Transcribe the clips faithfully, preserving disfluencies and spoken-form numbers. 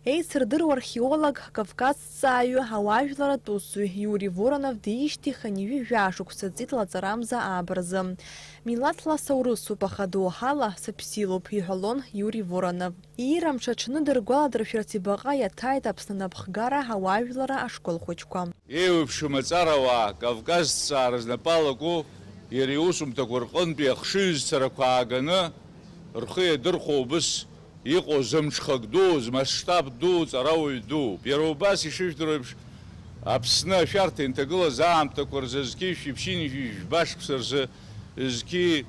Еицырдыруа археолог, кавказҭҵааҩы, ауаажәларратә усзуҩ Иури Воронов диижьҭеи хынҩажәи жәаа шықәса ҵит лаҵарамза аабаразы. Милаҭла саурысуп, аха доуҳала сыԥсилоуп, иҳәалон Иури Воронов. Иира мҽаҽны дыргәаладыршәарц ибаҟа иаҭааит Аԥсны анапхгара ауаажәларра ашкол хәыҷқәа. Еиуеиԥшым аҵарауаа, кавказҭҵаара знапы алаку, иара иусумҭақәа рҟынтәи ахшыҩзцарақәа ааганы рхы иадырхәо убыс иҟоу зымҽхак ду, змасштаб ду, ҵарауаҩ дууп. Иара убас, ишыжәдыруа еиԥш, Аԥсны ашәарҭа инҭагылаз аамҭақәа рзы зқьи жәшәи ԥшьынҩажәи жәба шықәса рзы, зқьи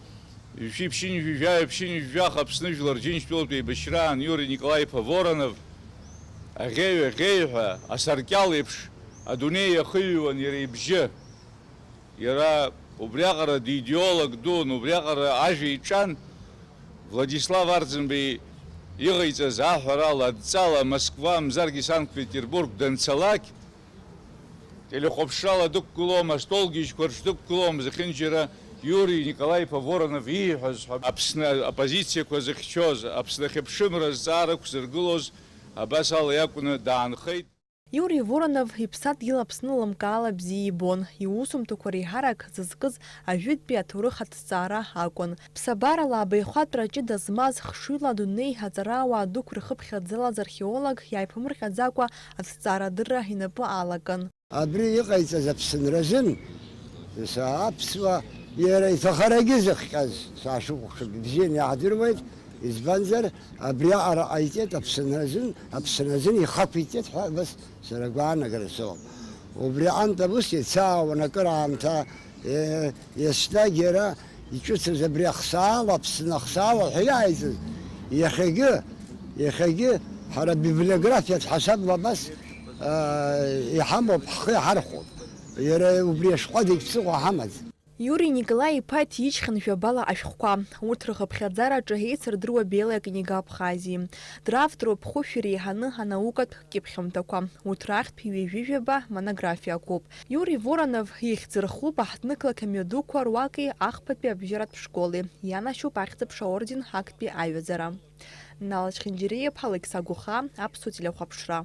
жәшәи ԥшьынҩажәи жәаҩа ԥшьынҩажәи жәаха Аԥсны Жәлар Џьынџьтәылатә еибашьраан Иури Николаи-иԥа Воронов аӷьеҩ-аӷьеҩҳәа асаркьал еиԥш адунеи иахыҩуан иара ибжьы. Иара убриаҟара дидеолог дуун, убриаҟара ажәа иҿан. Владислав Арӡынба иҟаиҵаз аҳәарала, адҵала Москва, мзаргьы Санкт-Петербург данцалак, телехәаԥшрала дықәгылома, астолгьежьқәа рҿы дықәгылома, зехьынџьара Иури Николаи-иԥа Воронов ииҳәаз ҳәа Аԥсны апозициақәа зыхьчоз, Аԥсны ахьыԥшымра азҵаара ықәзыргылоз абас ала иакәны даанхеит. Иури Воронов иԥсадгьыл Аԥсны лымкаала бзиа ибон, иусумҭақәа реиҳарак зызкыз ажәытәтәи аҭоурых аҭҵаара акәын. Ԥсабарала абаҩхатәра ҷыда змаз, хшыҩла адунеи аҵарауаа дуқәа рхыԥхьаӡалаз археолог иааиԥмырҟьаӡакәа аҭҵаарадырра инапы алакын. Абри иҟаиҵаз Аԥсынразын, са аԥсуа, иара иҭахарагьы зыхҟьаз, саашәыхәаԥшып, ибзианы иаҳдыруеит, избанзар, абриаҟара ҟаиҵеит Аԥсынразын, Аԥсынразын ихақәиҵеит ҳәа абас сара агәаанагара соуп. Убри аҟынтә абас иацаауан акыраамҭа, е, еснагь иара иҿыцыз абри ахсаала, Аԥсны ахсаала ҳәа иааиҵаз, иахьагьы, иахьагьы ҳара библиографиатә ҳасабла абас, аа, иҳамоуп, ҳхы иаҳархәоуп. Иара убри ашәҟәы адагь ԥсыхәа ҳамаӡам. Иури Николаи-иԥа иҭижьхьан жәабала ашәҟәқәа. Урҭ рхыԥхьаӡараҿы еицырдыруа Белая книга Абхазии, дравторуп хәышә иреиҳаны анаукатә кьыԥхьымҭақәа. Урҭ рахьтә ҩажәи жәаба монографиақәоуп. Иури Воронов ихьӡ рхуп аҳҭнықалақь амҩадуқәа руаки ахԥатәи абжьаратә школи, ианашьоуп Ахьӡ-аԥша орден актәи аҩаӡара. Нала Чхинџьариа-иԥҳа, Алықьса Гәыхаа, Аԥсуа телехәаԥшра.